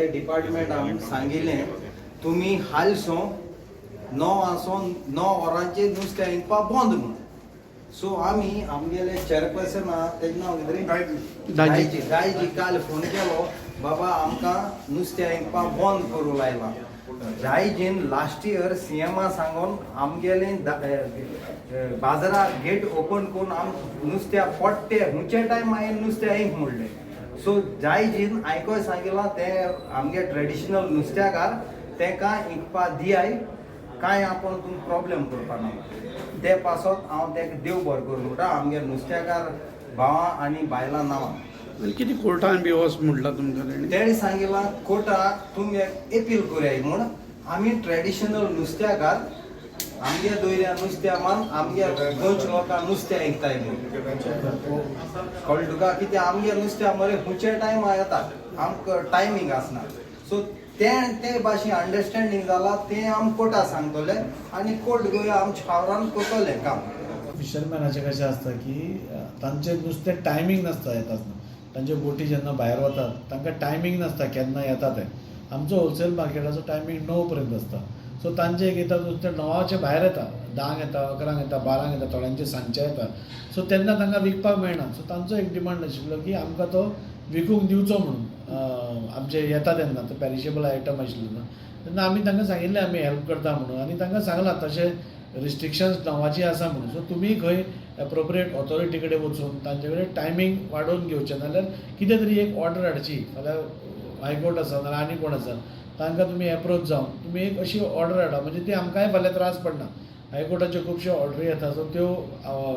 आमगे डिपार्टमेंट आम सांगिल्लें, तुमी हालसो 9 आसोन 9 वरांचेर नुस्तें विकपा बंद म्हूण. सो आमी आमगेले चेअरपर्सन आहा, तेजें नांव कितें रे? दायजी. दायजी काल फोन केलो, बाबा आमकां नुस्तें विकपा बंद करूं लायलां. दायजीन लास्ट इयर सीएमा सांगून आमगेले बाजारा गेट ओपन करून आम नुस्त्या पोट्टे हुंचे टायम हांवें नुस्तें विक म्हणलें. सो दायजीन आयकोय सांगिलां, तें आमगे ट्रेडिशनल नुस्त्याकार तेका विकपा दियाय, कांय आपूण तुमकां प्रॉब्लेम करपा ना. ते पासत हांव तेका देव बरें करूं म्हणटा, आमगे नुस्त्याकार भावां आनी बायलां नांवां. कितें कोर्टान बी वच म्हटलां तुमकां तेणी? तेणी सांगिलां, कोर्टाक तुमी एपील करयाय म्हूण. आमी ट्रेडिशनल नुस्त्याकार, आमगे दोयऱ्या नुस्त्या मान आमगे गोंयच्या लोकांक नुस्तें विकताय म्हूण. कळ्ळें तुका? कित्याक आमगे नुस्त्या मरे खुंयचे टायमार येता, आमकां टायमींग आसना. सो तें ते भाशेन अंडरस्टँडींग जाला, तें आम कोर्टा सांगतले आनी कोर्ट गोंय आमच्या फावरान करतलें काम. फिशरमॅनाचें कशें आसता की तांचें नुस्तें टायमींग नासता येता आसतना. तांच्यो बोटी जेन्ना भायर वतात, तांकां टायमींग नासता केन्ना येता तें. आमचो होलसेल मार्केटाचो टायमींग 9 पर्यंत आसता. सो तांचें एक येता नुस्तें 9चें भायर येता, 10क येता, 11क येता, 12क येता, थोड्यांचें सांजचें येता. सो तेन्ना तांकां विकपाक मेळना. सो तांचो एक डिमांड आशिल्लो की आमकां तो विकूंक दिवचो म्हणून, आमचे येता तेन्ना तो पॅरिशेबल आयटम आशिल्लो तेन्ना. आमी तांकां सांगिल्लें, आमी हेल्प करता म्हणून आनी तांकां सांगलां तशें रिस्ट्रिक्शन्स 9ची आसा म्हणून. सो तुमी खंय एप्रोप्रिएट ऑथॉरिटी कडेन वचून तांचे कडेन टायमींग वाडोवन घेवचें, नाल्यार कितें तरी एक ऑर्डर हाडची. फाल्यां हायकोर्ट आसा नाल्यार आनी कोण आसा, तांकां तुमी एप्रोच जावन तुमी एक अशी ऑर्डर हाडा, म्हणजे ती आमकांय फाल्यां त्रास पडना. हायकोर्टाच्यो खुबश्यो ऑर्डरी येता, सो त्यो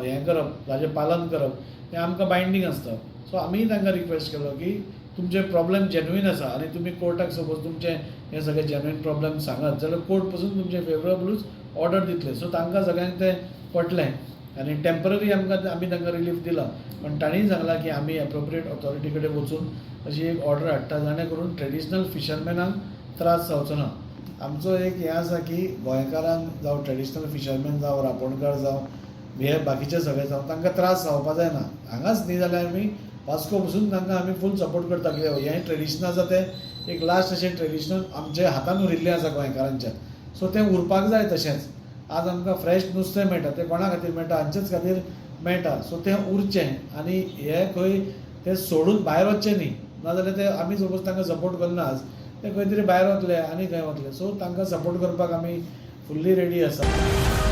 हें करप, ताजें पालन करप हें आमकां बायंडींग आसता. सो आमीय तांकां रिक्वेस्ट केलो की तुमचे प्रॉब्लेम जेन्युइन आसा आनी तुमी कोर्टाक सपोज तुमचें हें सगळें जेन्युइन प्रॉब्लेम सांगत जाल्यार कोर्ट पसून तुमचें फेवरेबलूच ऑर्डर दितले. सो तांकां सगळ्यांक तें पटलें आनी टेंपररी आमकां आमी तांकां रिलीफ दिला, पण तांणीय सांगलां की आमी एप्रोप्रिएट ऑथॉरिटी कडेन वचून अशी एक ऑर्डर हाडटा, जाणे करून ट्रेडिशनल फिशरमॅनांक त्रास जावचो ना. आमचो एक हें आसा की गोंयकारांक जावं, ट्रेडिशनल फिशरमॅन जावं, रांपोणकार जावं, हे बाकीचे सगळे जावं, तांकां त्रास जावपा जायना. हांगाच न्ही जाल्यार आमी वास्को पसून तांकां आमी फूल सपोर्ट करता, कित्याक हें ट्रेडिशन आसा तें एक लास्ट अशें ट्रेडिशनल आमचे हातान उरिल्लें आसा गोंयकारांच्या. सो तें उरपाक जाय तशेंच. आज आमकां फ्रेश नुस्तें मेळटा, तें कोणा खातीर मेळटा? हांचेच खातीर मेळटा. सो तें उरचें आनी हे खंय तें सोडून भायर वचचें न्ही. नाजाल्यार ते आमी सपोज तांकां सपोर्ट करना आज, ते खंय तरी भायर वतले आनी खंय वतले. सो तांकां सपोर्ट करपाक आमी फुल्ली रेडी आसा.